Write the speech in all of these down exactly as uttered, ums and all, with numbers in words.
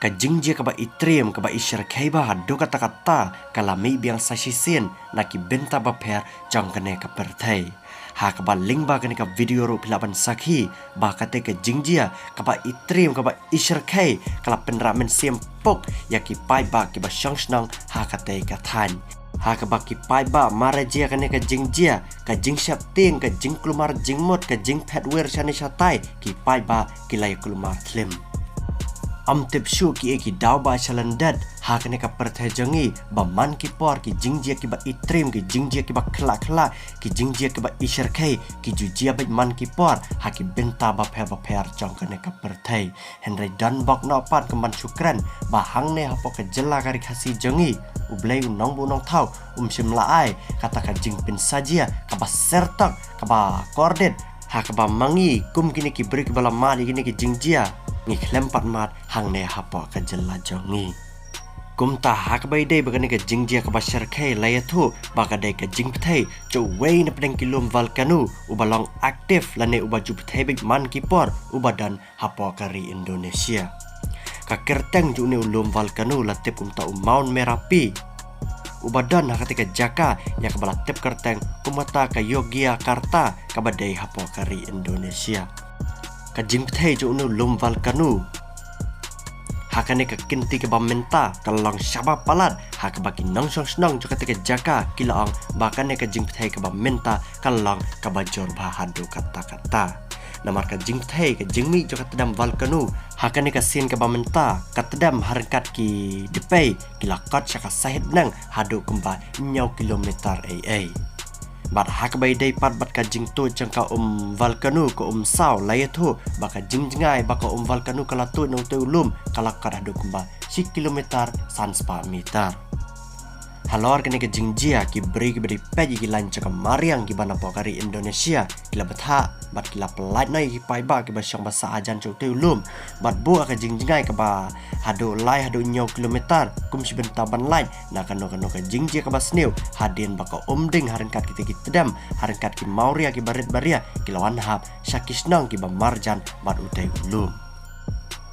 Ka jingjia kaba itriem kaba ishyrkhei bha haduh katta katta ka la mih biang sa shisien na ki bynta bapher jong kane ka pyrthei. Ha kaba lyngba kane ka video ruh phi lah ban sakhi ba kata ka jingjia kaba itriem kaba ishyrkhei ka la pynrah mynsiem pok ïa ki paidbah kiba shong shnong ha kata ka thaiñ. Ha kaba ki paidbah mar jia kane ka jingjia, ka jingsheptieng, ka jingkulmar jingmut, ka jingphet wir shane shatai, ki paidbah ki la ïa kulmar thlim. Ym tip shuh kiei ki daw ba sha lyndet ha kane ka pyrthei jong ngi ba man ki por ki jingjia kiba itriem, ki jingjia kiba khlak khlak, ki jingjia kiba ishyrkhei ki ju jia beit man ki por ha ki bynta bapher bapher jong kane ka pyrthei. Hynrei don bok noh pat kum ban shu kren ba hangne hapoh ka jylla ka ri Khasi jong ngi, U Blei u nongbuh nongthaw um shym la ai kata ka jingpynsajia kaba sertok kaba kordit ha kaba ma ngi kum kine ki briew kiba la mad ïa kine ki jingjia ngi khlem pat mad hangne hapoh ka jylla jong ngi. Kumta ha kaba ïadei bad kane ka jingjia kaba shyrkhei la ïathuh ba ka dei ka jingpyrthei jong uwei na pdeng ki lum volcano uba long active lane uba ju pyrthei beit man ki por uba don hapoh ka ri Indonesia. Ka kyrteng jong une u lum volcano la tip kumta u Mount Merapi, uba don ha kata ka jaka ïa kaba la tip kyrteng kumta ka Yogyakarta kaba dei hapoh ka ri Indonesia. Ka jingpyrthei jong une u lum volcano ha kane ka kynti kaba mynta ka la long shaba palat ha kaba ki nongshong shnong jong kata ka jaka ki la ong ba kane ka jingpyrthei kaba mynta ka la long kaba jur bha haduh katta katta. Namar ka jingpyrthei ka jingmih jong ka tdem volcano ha kane ka sien kaba mynta ka tdem ha ryngkat ki dpei ki la kot sha ka sahit bneng haduh kumba hynñiew kilometer ei ei. Bad ha kaba ïadei pat bad ka jingtuid jong ka um volcano ka um saw la ïathuh ba ka jingjngai ba ka um volcano ka la tuid na utei u lum ka la kot haduh kumba shi kilometer san spah meter. Halor kane ka jingjia ki briew kiba dei peit ïa ki lain jong ka mariang kiba napoh ka ri Indonesia ki la bthah bad ki la pyllait noh ïa ki paidbah kiba shong ba sah hajan jong utei u lum bad buh ka jingjngai kaba haduh lai haduh hynñiew kilometer kum shi bynta ban lait na kano kano ka jingjia kaba sniew hadien ba ka um ding ha ryngkat kita ki tdem ha ryngkat ki mawria kiba rit baria ki la wan hap sha ki shnong kiba marjan bad utei u lum.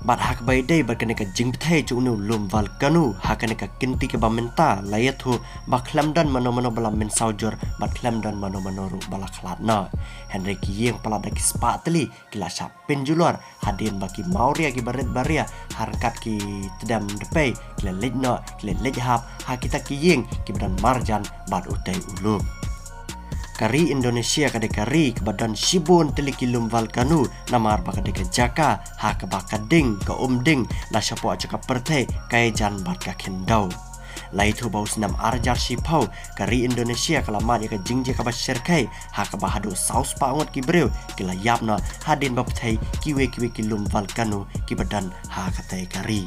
Bad ha kaba ïadei bad kane ka jingpyrthei jong une u lum volcano ha kane ka kynti kaba mynta la ïathuh ba khlem don mano mano ba la mynsaw jur bad khlem don mano mano ruh ba la khlad noh. Hynrei ki ïeng palat da ki spah tylli ki la shah pynjulor hadien ba ki mawria kiba rit baria ha ryngkat ki tdem dpei ki la leit noh ki la leit hap ha kita ki ïing kiba don marjan bad utei u lum. Ka ri Indonesia ka dei ka ri kaba don shibun tylli ki lum volcano namar ba ka dei ka jaka ha kaba ka ding ka um ding la shapoh jong ka pyrthei ka ïajan bad ka khyndew. La ïathuh ba u snem ar hajar shiphew ka ri Indonesia ka la mad ïa ka jingjia kaba shyrkhei ha kaba haduh saw spah ngut ki briew ki la ïap noh hadien ba pyrthei kiwei kiwei ki lum volcano kiba don ha katei ka ri.